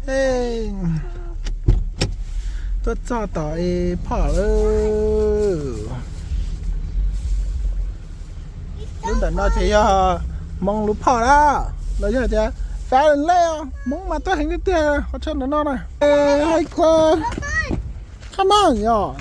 Ej, tuaj txog tom es phom lawm. Lub ntawm no ces yog Hmoob lub phom na, los yog tias Falaise os, Hmoob mas tuaj heev tiag tiag qhov chaw ntawm no na. Hais khuav, come on yog.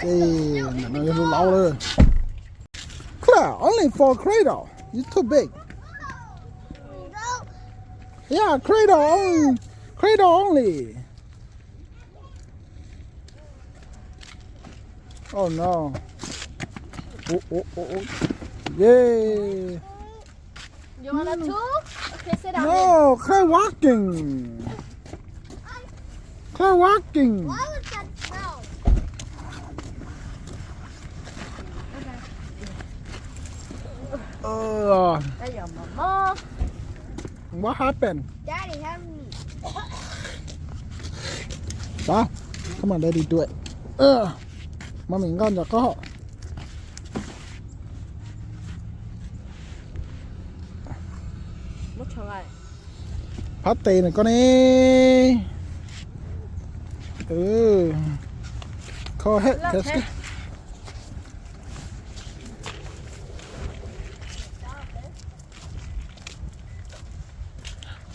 Ej, ntawm no yog lub laub lawm. Clear, only for cradle. It's too big. Yeah, cradle only. Cradle only. Oh no. Oh, oh, oh, oh. Yeah. You wanna too? Okay, sit down here. No, clear walking. Clear walking. Why would that smell? Okay. Uh, Hey, your mama. What happened? Daddy, help me. Đó. Come on, daddy, do it. Uh, Mommy, nqa ntawm koj. Muab tsho nqa. Phab tes na koj ne. Ừ. Kho het, loj kho het.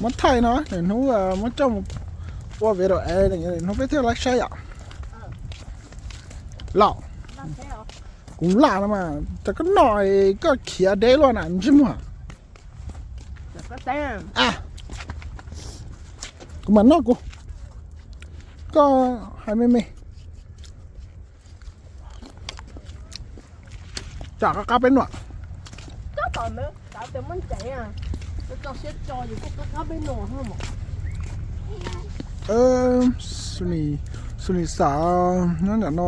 Muab thaij no, niaj hnub muab coj mus ua video es niaj hnub peb thiaj laib saib yom. Los, kuv lam no mas, cov koj noj koj khiav deb luaj na ntsej muag. Kuv mam noj kuv, koj hais me me. Tsam qab qab peb nuam. Xus nis xam nyob nram no.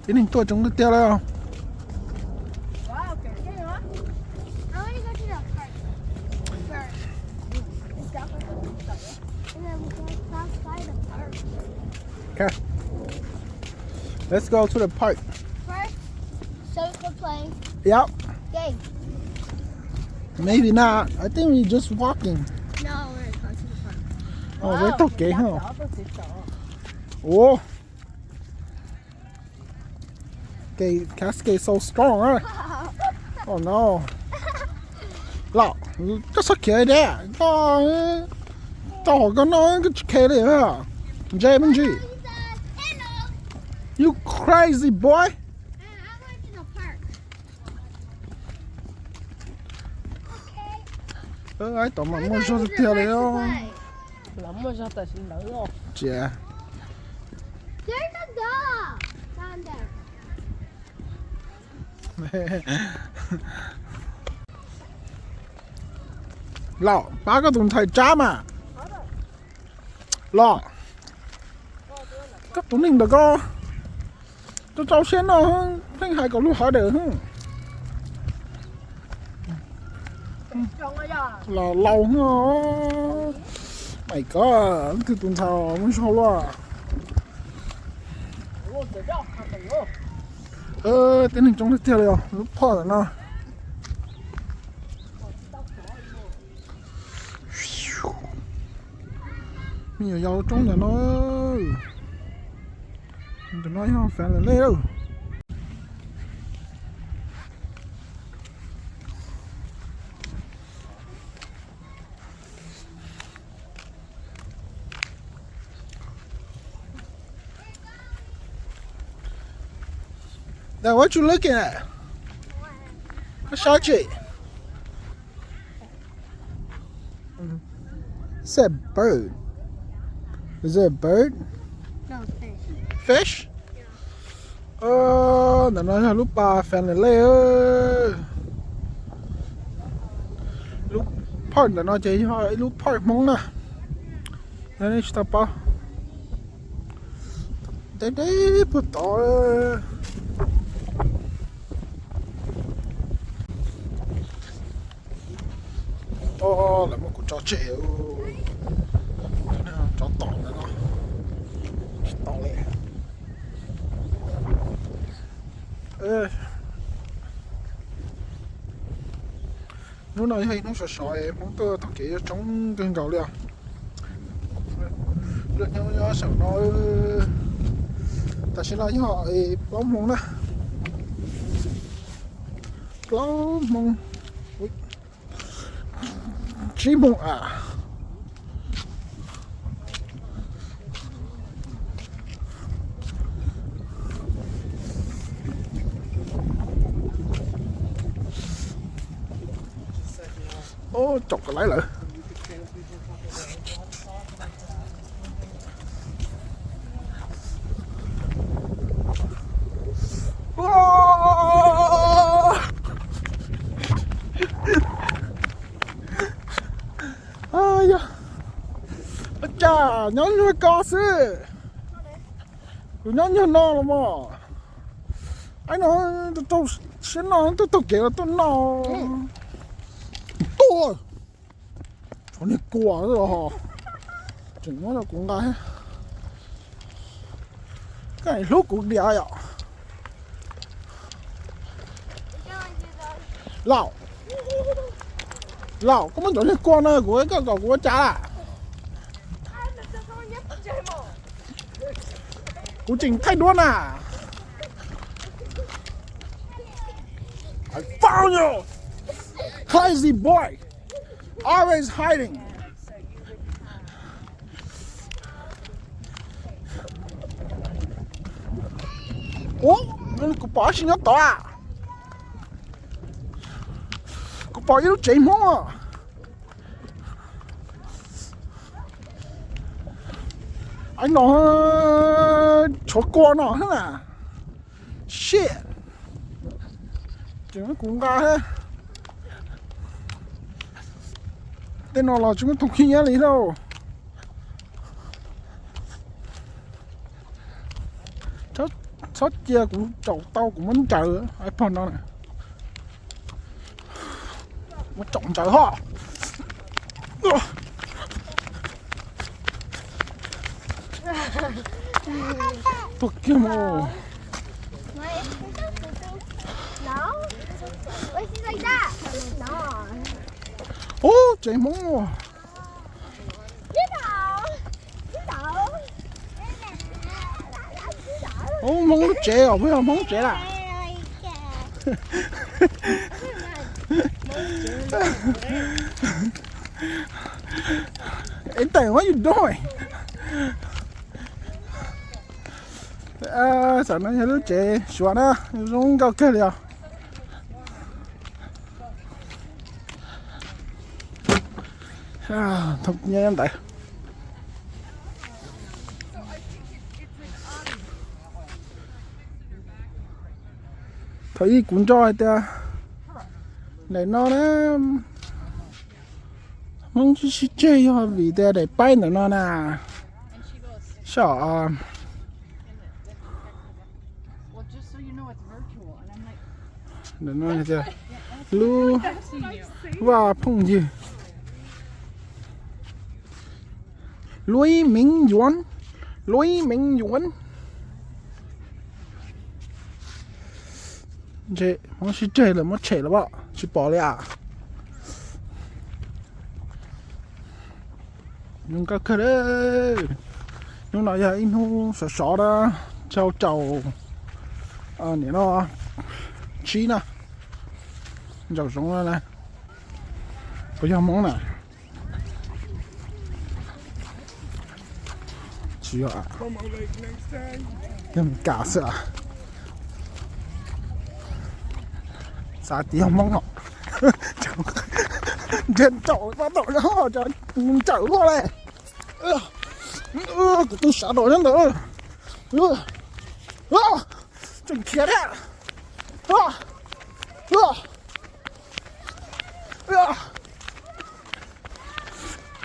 Tib neeg tuaj coob tiag tiag li. Okay. Let's go to the park. First, so we can play. Yep. Game. Maybe not. I think we just walking. No, we're going to the park. Oh, we're okay, huh? Oh. Cascade so strong, right? Oh no. Los, koj txhob khiav deb, koj, tau hom koj noj koj tsis khiav li. Ntse me ntsis. You crazy boy. Aib tom mas muaj zog tiag tiag li. Los muaj zog tam sim ntawd los. Tsis, los pab koj tus ntxhais tsab mas. Los, koj tus neeg ntawm koj, koj rau siab no, pheej hais kom lub hov dawm. Los laus no, mas koj leej twg tus ntxhais muaj zog luaj. Tib neeg coob tiag tiag li os, lub phoj ntawm no. Me nyuam yaus coob ntawm no. Ntawm no yog Falaise lawm. Then what you looking at? Koj saib tsi? Is that a bird? Is it a bird? No, fish. Fish? Ntawm no yog lub pas Falaise. Lub park ntawm no ces yog ib lub park Hmoob na. Yog nej tsis tau paub. Deb deb puag tod. Tod lawv muab kuv tso tseg. Tsov tom ntawm no tsis tau li. Hnub no yog ib hnub sov sov, Hmoob tuaj taug kev yuav coob kawg nkaus li os. Lub hnub nyob saum no tam sim no yog plaub moos na. Plaub moos, tsib moos a. Ub, caum kawg laiv lawm. Yog, ua cas nyob nyuag ko xwb, kuv nyob nyuag no los mas. Aib no, siab no tuaj taug kev los tuaj no. Tuaj, tsov niag kua, tseem muab rau kuv nqa. Koj hlub kuv diam yom? Laus, Laus, koj muab tsov niag kua no kuv, koj kom kuv ua cas? Kuv tseem thaij duab na. I found you! Crazy boy! Always hiding! Ub, kuv pom dab tsi nyob tod a. Kuv pom ib lub tsev Hmoob. Aib no, tsov kua no na. Shit. Tseem muab kuv nqa thiab. Tej no los tsis muaj tus khib nyiab li lauj. Txhob cia kuv caum tau, kuv muab ntsaws iPod no na. Muab caum ntsaws ho. Tuag kiag mus. Ub, tsev Hmoob. Ub, Hmoob lub tsev os, puas yog Hmoob tsev lawm? Ej, teem, what you doing? Tam no yog lub tsev Suav na, zoo nkauj kawg li os. Thooj nyob ntawd. Thaum ub kuv nco hais tias ntawm no na, Hmoob sib sib tseg yog vim tias daim paib ntawm no na. Saib, ntawm no tias lub vaj phooj ywg Luis Ming Yuan, Luis Ming Yuan. Ntshe Hmoob sib tseg lawm, muab tshem lawm pob, tsis pom li as. Zoo nkauj kawg li. Hnub no yog ib hnub sov sov na, rau caum, nim no tsib na, nraum zoov na. Puas yog Hmoob na? Tsis yog, yog Meskas xwb. Xav tias yog Hmoob no. Ntsia nraum pab tom no, ntsawm luaj li. Kuv twb sawv daws nyob ntawd. Tseem khiav thiab.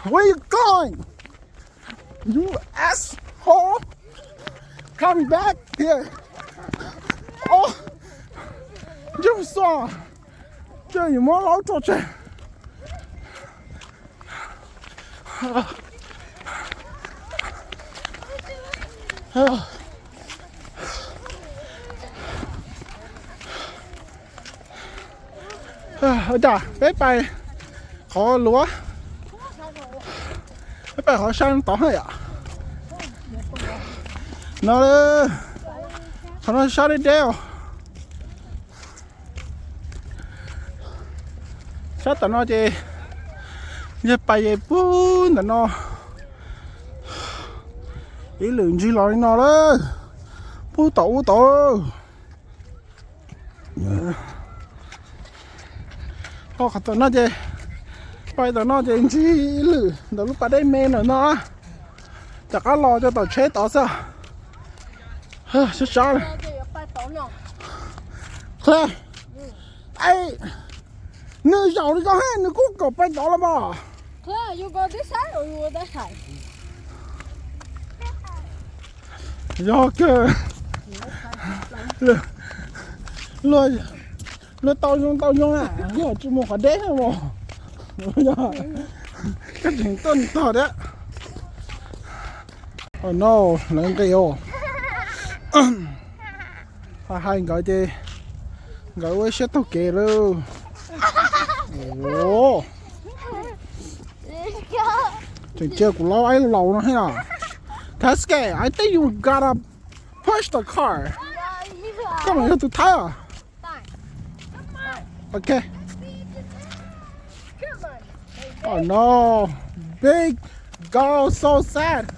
Where you going? You asshole! Come back here. Oh, you saw. Coj yus muab laub rau tseg. Ua cas peb pais qhov luav, peb pais qhov sab tod na yom. No, qhov no sab deb deb os. Sab tom no ces yog pais es puag ntawm no ib lwm ntsig los li no lawm, puag tom ub tod. Ho qhov tom no ces, pais tom no ces ntsig ib lwm ntawm lub pas dej me ntawm no, rov qab los rau tom tsheb tod xwb. Sab sab. Hle, nws zaum li ko he, nws kuj kom pais tod los mas. Yog kawg, luag tau zoo tau zoo na, yog tsis mus qhov deb os. Koj tseem tuaj tog thiab. Oh no, lawv nqis os. Hais nkawd ces nkawd ua siab taug kev lawm. Tseem cia kuv laub aib laus no thiab. Taske, I think you gotta push the car. Koj mas yog tus Thaib os. Okay. Oh no. Big girl so sad.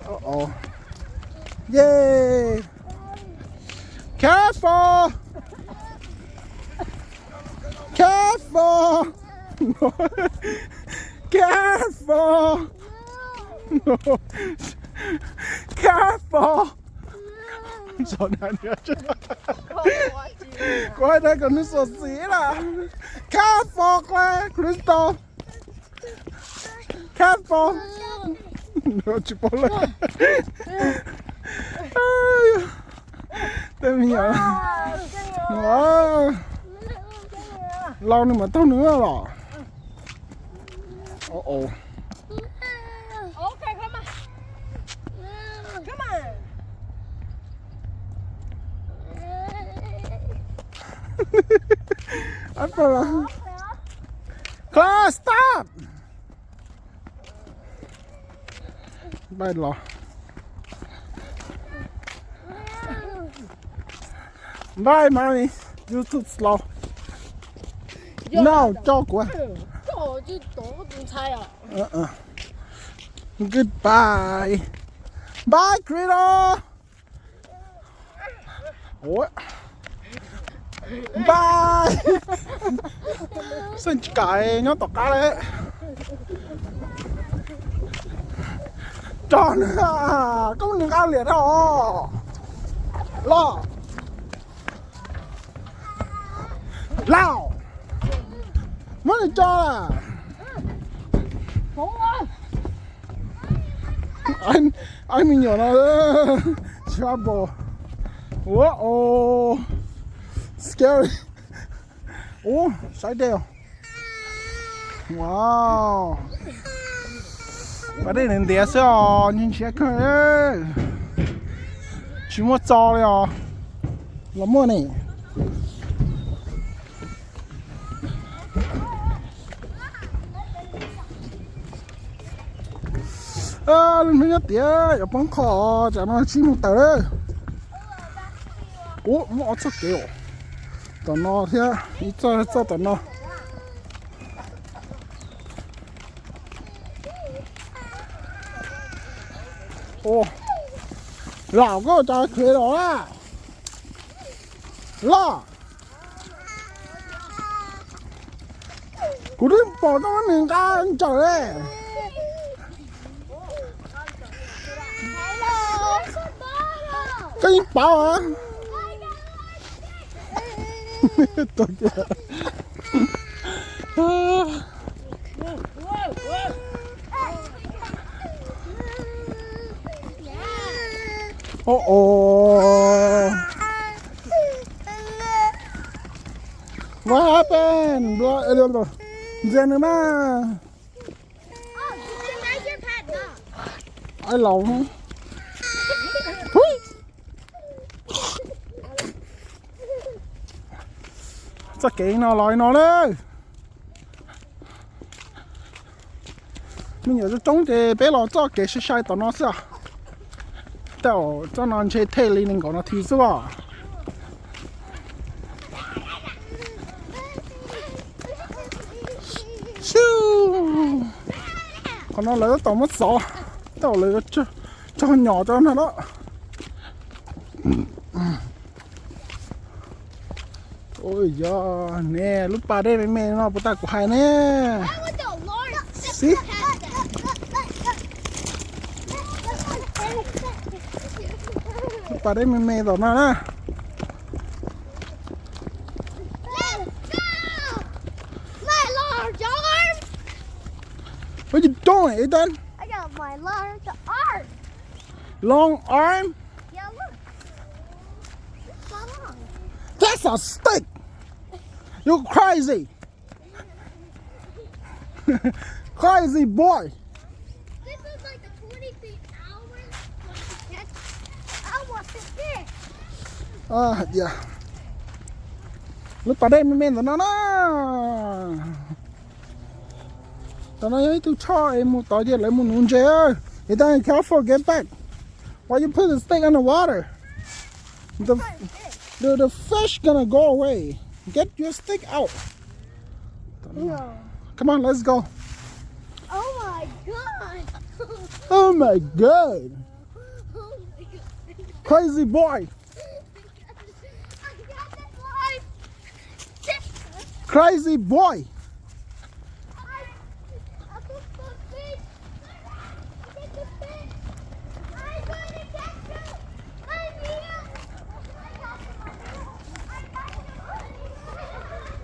Uh-oh. Yay. Careful. Careful. Careful. Careful. Kuv hais tias kom nws xyuam xim lawm. Careful, Crystal. Careful. Tsis paub lawm. Tej me nyuam laus nws mam taug nws los. Class, stop. Npaj los. Npaj mas, you too slow. No, tso kuv. Goodbye. Bye, Credo. Bye. Xeej tsis kam nyob tom qab li. Tso nws, koj muab nws nqa liam rau. Los. Lauj, muab nws tso. Aib me nyuam no, trouble. Ua o, scary. Ub, saib dej os. Wow. Pas dej ntiav ntiav xwb os, ntshiab kawg. Tsis muaj txo li os. Los muaj ne. Lub hnub nyob tiav yuav poob qho, tsam no tsis mus tawm lawm. Ub, muaj ob txoj kev os. Tom no thiab ib txoj, txoj tom no. Ua, Lauj, koj ua cas khiav los a? Lauj, kuv twb pom koj muab nws nqa ntsawm li. Koj yeej paub a. Tuag kiag. Oh, oh. What happened? Ntxias nws mas. Ai laus. Txoj kev no los no na. Me nyuam coob coob ces peb los txoj kev sai sai tom no xwb. Tej zaum txoj no ntshe thej li nees nkaum nas this xwb os. Qhov no lawv tab tom muab xov, tej zaum lawv tso nyom rau no lawm. Ua yog ne, lub pas dej me me no puas tas kuv hais ne. Xib, lub pas dej me me tom no na. What you doing, Ethan? Long arm? That's a stick. You crazy. Crazy boy. Lub pas dej me me ntawm no na. Tam no yog ib tug choj es mus tod ces lawv mus nuv ntses. Ethan, careful, get back. Why you put the stick on the water? The, the, the fish gonna go away. Get your stick out. Come on, let's go. Oh my god. Oh my god. Crazy boy. Crazy boy.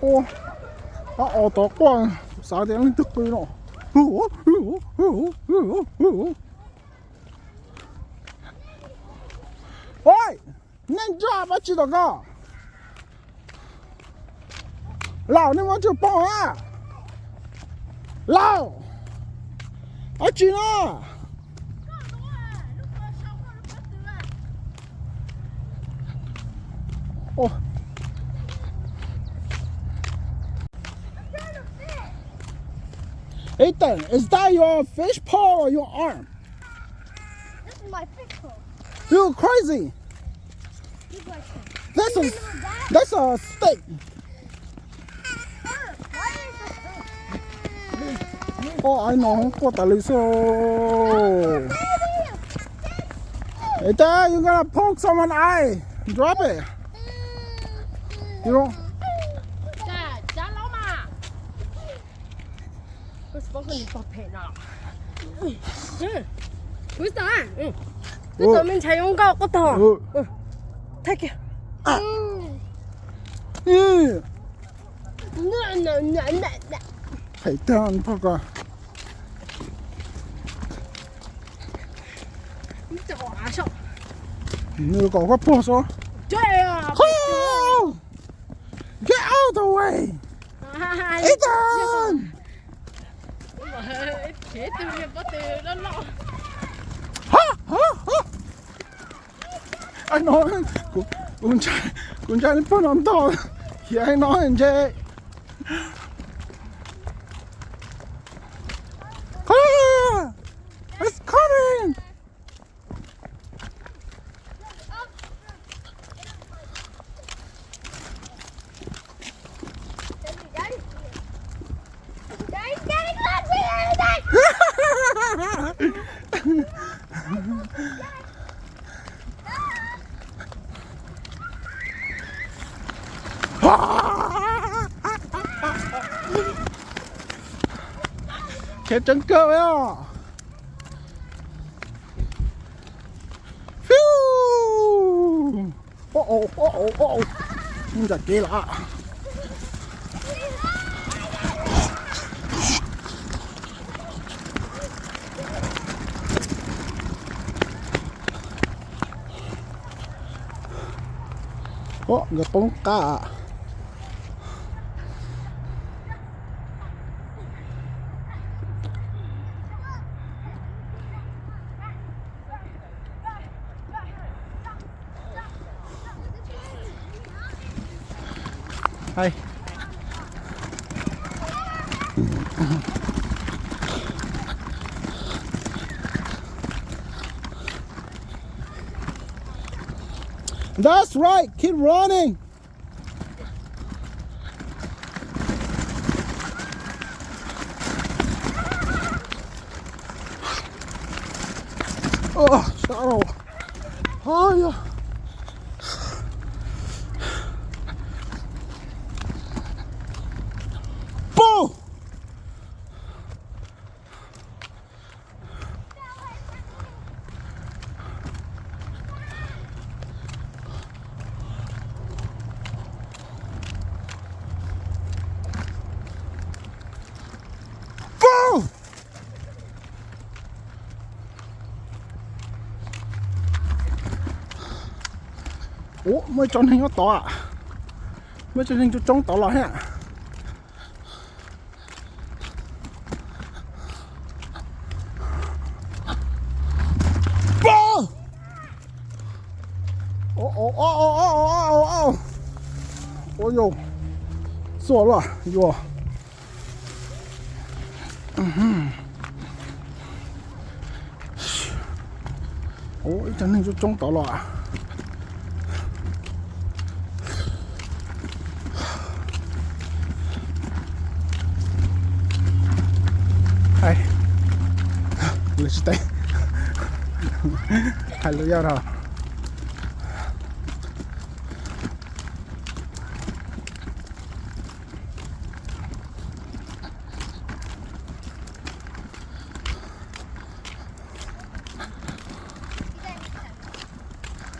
Ua, ob os tod quaj, xav tias leej twg qw no. Oi, nej nrog dab tsi tom ko? Laus, nej muab tsum poob a. Laus, dab tsi no? Ethan, is that your fish pole or your arm? This is my fish pole. You crazy. That's a, that's a stick. Oj, ai no quaj tas li xwb. Ethan, you gonna poke someone eye. Drop it. You don't. Koj txhob phem no. Kuv tau, kuv tau me ntxhais zoo nkauj koj tog. Thaij kiag. Phem tag pog ko. Nws kom koj puag xwb. Get out the way. Ethan. Ai no, kuv, kuv ntshai, kuv ntshai pog no ntog, khiav no ntse. It's coming. Khiav tseeb kawg os. Ub, ub, ub, ub, ub, mus nram kev lawm. Ua nkawd poob qab. Hey. That's right, keep running. Ua, sab los. Hos yog. Pum! Pum! Ua, muaj ib tsob neeg nyob tod. Muaj ib tsob neeg tsoob tsoob tod los thiab. Ua yog, xuas los yuav. Ua, ib tsob neeg tsoob tsoob tod los. Lawv tsis tev, hais lus yog rau.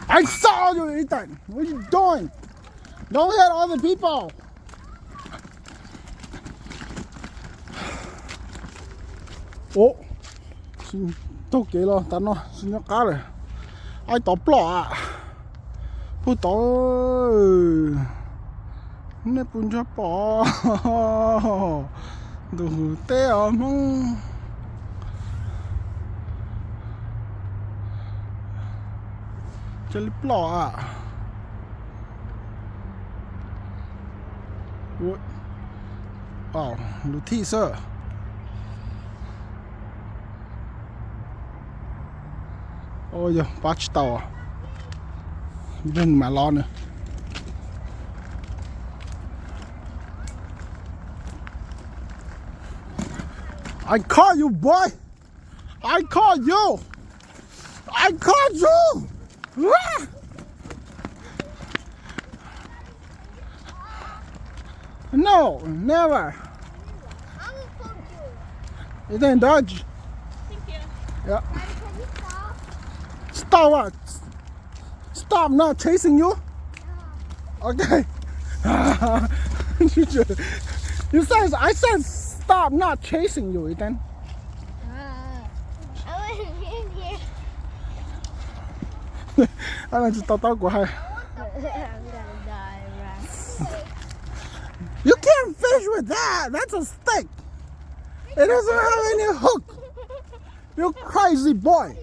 I saw you, Ethan. What are you doing? Don't hit other people. Ua, taug kev los tas no tsis nyob qab lawm. Aib tod ploj a. Puag tod. Nej puas nrog pom ntug teb os Hmoob? Cia li ploj a. Lus thij xwb. Yog pab tsis tau, mam los nws. I caught you, boy. I caught you. I caught you. Ah! No, never. I will poke you. You can dodge. Thank you. Yeah. Daddy, can you stop? Stop what? Stop not chasing you? Yeah. Okay. You said, I said stop not chasing you, Ethan. Uh, I wasn't in here. Tsis tau tau kuv hais. I'm gonna die, Ras. You can't fish with that. That's a stick. It doesn't have any hook. You crazy boy.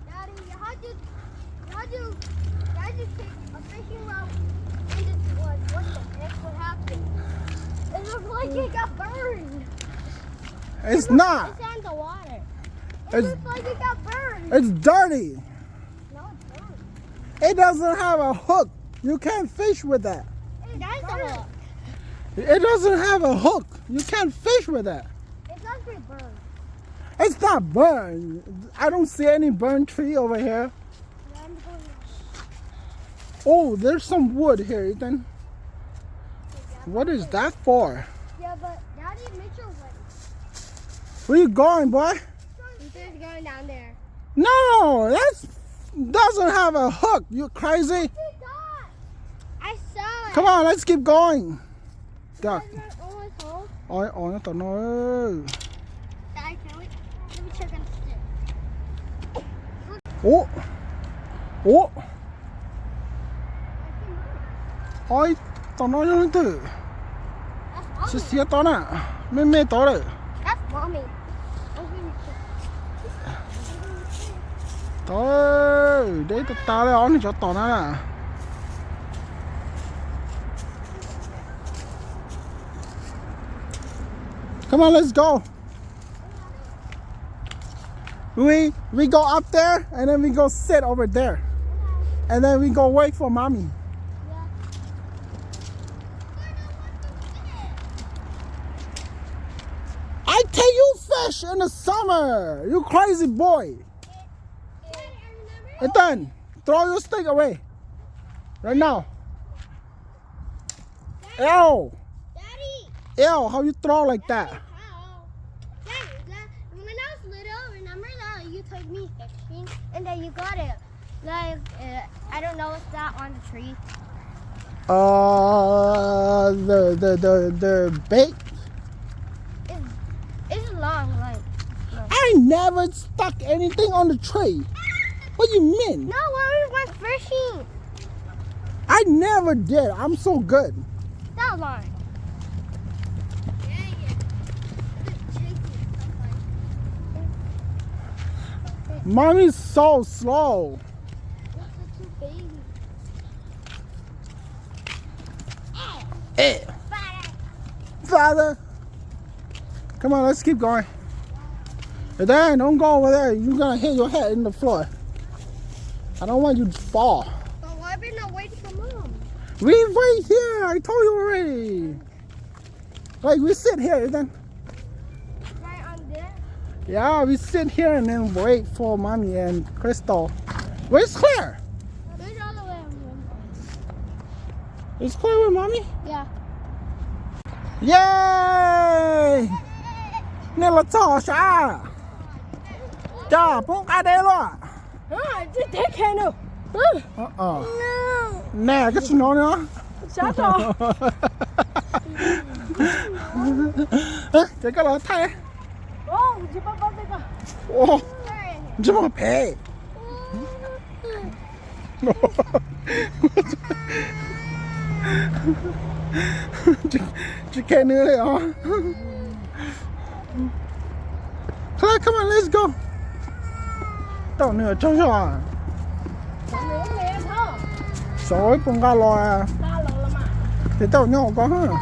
Daddy, how'd you, how'd you, how'd you take a fishing rod in this wood? What the heck? What happened? It looked like it got burned. It's not. It's on the water. It looks like it got burned. It's dirty. No, it's not. It doesn't have a hook. You can't fish with that. It does have a hook. It doesn't have a hook. You can't fish with that. It's actually burned. It's not burned. I don't see any burned tree over here. Oh, there's some wood here, Ethan. What is that for? Yeah, but Daddy, Mitchell went. Where you going, boy? He's just going down there. No, that doesn't have a hook. You crazy? I saw it. Come on, let's keep going. Dad. Oi, oi, nyob tom no. Dad, can we, let me check on the stick. Ua, ua. Oi, tom no yog leej twg? Xiav xiav tod na, me me tod lawm. Tod, deb tas tas li ob niag tsov tom na. Come on, let's go. We we go up there and then we go sit over there. And then we go wait for mommy. I take you fish in the summer. You crazy boy. Ethan, throw your stick away. Right now. Ew. Ew, how you throw like that? When I was little, remember that you took me fishing and then you got it. Like, uh, I don't know what's that on the tree. Uh, the the the the bait. It's, it's long, like. No. I never stuck anything on the tree. What you mean? No, when we went fishing. I never did. I'm so good. That line. Mommy's so slow. Eh. Father. Come on, let's keep going. And then don't go over there. You're gonna hit your head in the floor. I don't want you to fall. But why we not waiting for mom? We wait here. I told you already. Like, we sit here, Ethan. Right on there? Yeah, we sit here and then wait for mommy and Crystal. Where's Claire? There's all the way over there. Is Claire with mommy? Yeah. Yay! Nej los txog sav. Coj poob qab deb luaj. Nag koj tsis hnov no. Ces koj los thaij. Ntsej muag phem. Tsis khe nws li os. Come on, let's go. Tau nws tsaug zog. Xyov ib puas nqa los. Ces tau nyob hauv ko.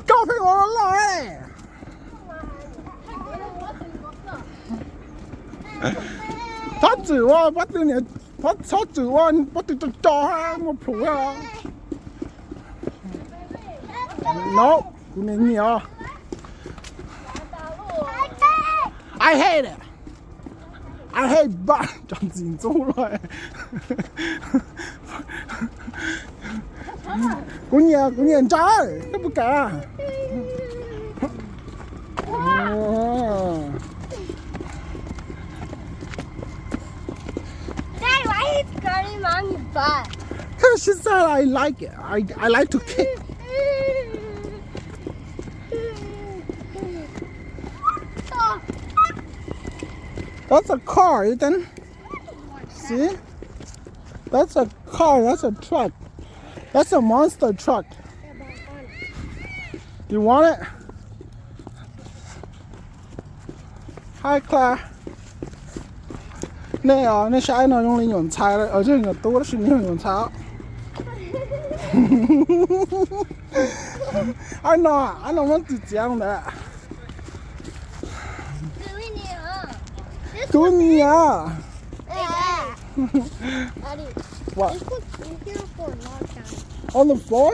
Koj pheej ua loj loj. Txhob txwm ua pob tw, txhob txwm ua pob tw co co, muaj plhus. No, kuv nyiam nyiam os. I hate it. I hate ba, cov ntxim ntxub los. Kuv nyiam, kuv nyiam ntsa, koj puas kam? Dad, why is Granny Mommy butt? Because she said I like it. I, I like to kick. That's a car, Ethan. See? That's a car, that's a truck. That's a monster truck. You want it? Hi, Claire. Nej, nej saib no zoo li nyuam ntxhais, nyuam tub tab sis nws yog nyuam ntxhais. Ai no, ai no muab txiav txiav ntawd. Kuv nyiam. What? On the floor?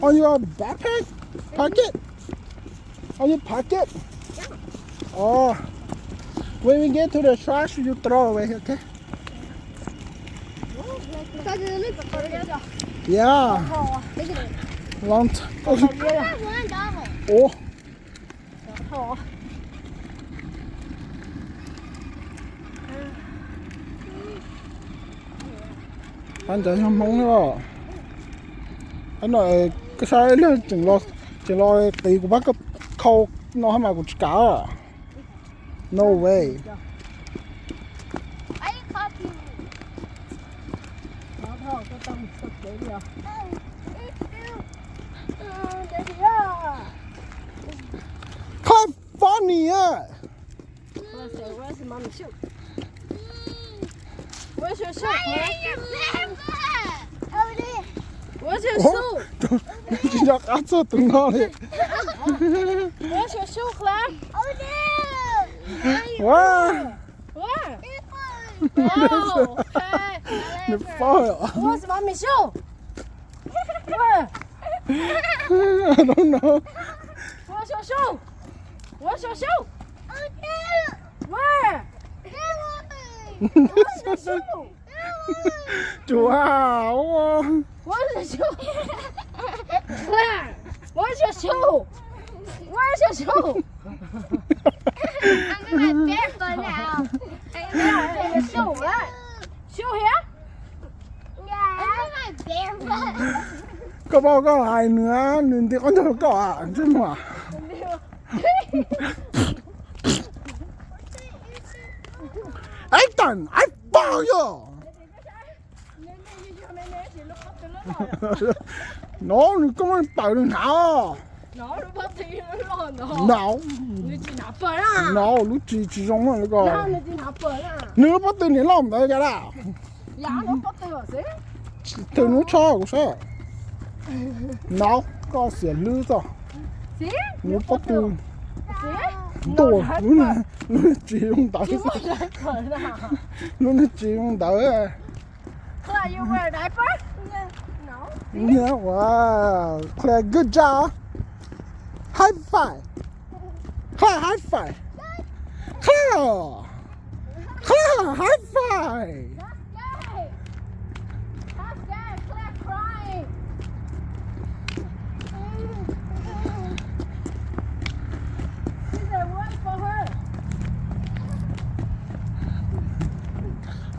On your backpack? Pocket? On your pocket? Oh. When we get to the trash, you throw away, okay? Yeah. Long time. Ua, hab ntawd yog Hmoob os. Hab no koj saib ib leeg tseem los, tseem los qiv kuv pab koj khau no hab mas kuv tsis kam. No way. Quite funny, yeah. Where's your shoe? Where's your shoe? Where's your shoe? Tsis nco qab txog tus no li. Where's your shoe, Claire? Wow. Where? Oh, okay. Nws paub. Where's mommy shoe? Where? I don't know. Where's your shoe? Where's your shoe? Where? Where's your shoe? Chuav. Where's your shoe? Where's your shoe? Where's your shoe? I'm in my barefoot now. I'm in my barefoot. Shoe, what? Shoe here? Yeah, I'm in my barefoot. Koj paub koj hais nws, nws nti qab ntug koj ntsej muag. Ib tag ib pog yog. No nws koj muab pawm nws hnav. No, no lub tsis tsis zoo na ko. Nws lub pob tw niam loj ntawd cas laj. Thw nub tsho kuv saib. No koj xiam hlwb txog. Nws pob tw ntuj, lub niag tsis zoo ntawd. Lub niag tsis zoo ntawd. Claire, you wear a diaper? No. Wow, Claire, good job. High five. Claire, high five. Claire. Claire, high five. That's good. That's good. Claire crying. This is work for her.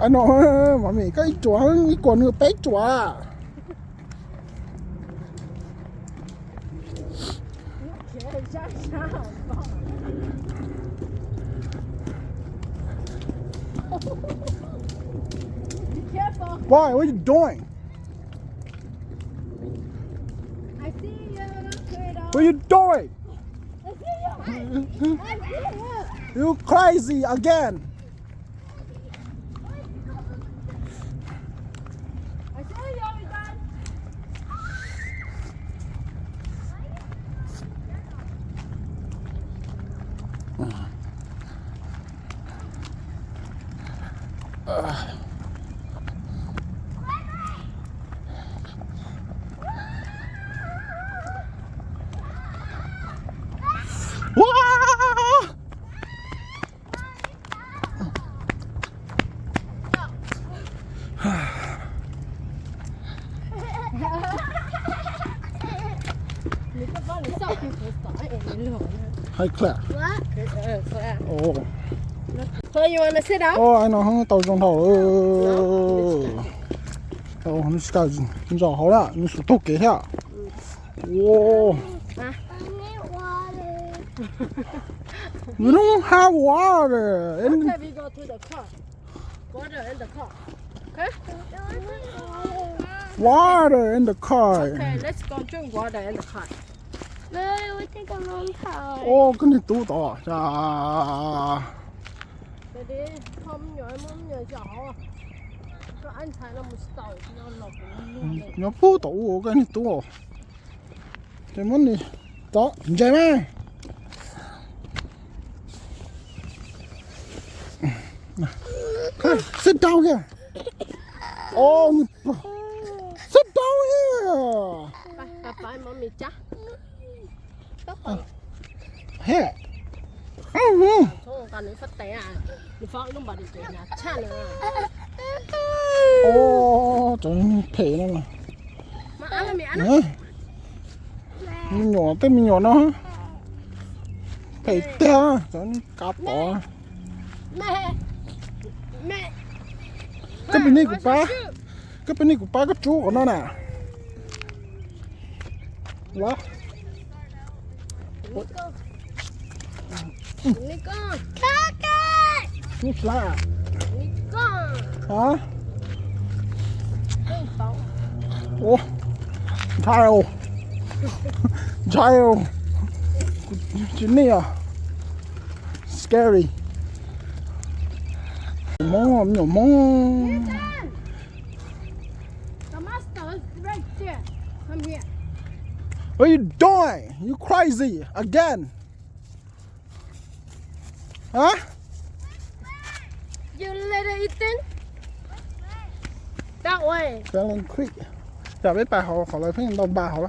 Ai no, mov mis koj ib tsuam, ib kuam nws peb tsuam. Why? What are you doing? I see you, Credo. What are you doing? I see you. I, I see you. You crazy again. I see you, Ethan. High class. Oh. Ua no tau zoo dhau. Nws tsis tas zos hauv na, nws xum taug kev thiab. Ua, nws no have water. Okay, we go to the car. Water in the car. Okay? Water in the car. Okay, let's go drink water in the car. Mommy, we take a long time. Ua, koj niag tub tod. Nyob puag tom ub koj niag tub. Ces muab nws tso ntses mas. Sit down here. Oh, sit down here. Here. Ua, cov phem no mas. Me nyuam, tej me nyuam no phem tiag, cov kav tod. Koj pem nej kuv pab, koj pem nej kuv pab koj rub qhov no na. Los. Rub xav. Hả? Ủa, ntshai os. Ntshai os. Kuv tsis nej os. Scary. Hmoob, me nyuam Hmoob. What are you doing? You crazy again? Hả? You little Ethan. That way. Fallon Creek. Yog peb pais hauv qhov lawv pheej ntau npas hauv.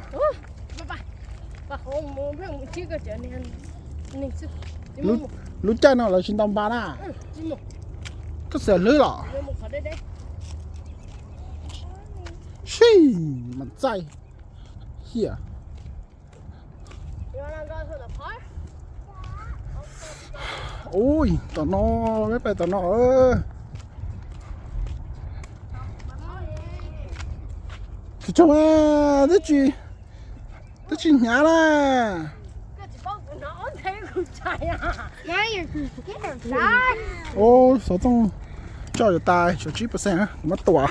Lub caij no lawv tsis ntau npas na. Koj xav hlwb los? Sij, mas txaij. Hiaj. Ui, tom no, peb pais tom no. Tsis tshua, twb tsis, twb tsis hnyav na. Ub, xov tooj tso cov tas, tsib percent, kuv muab tua.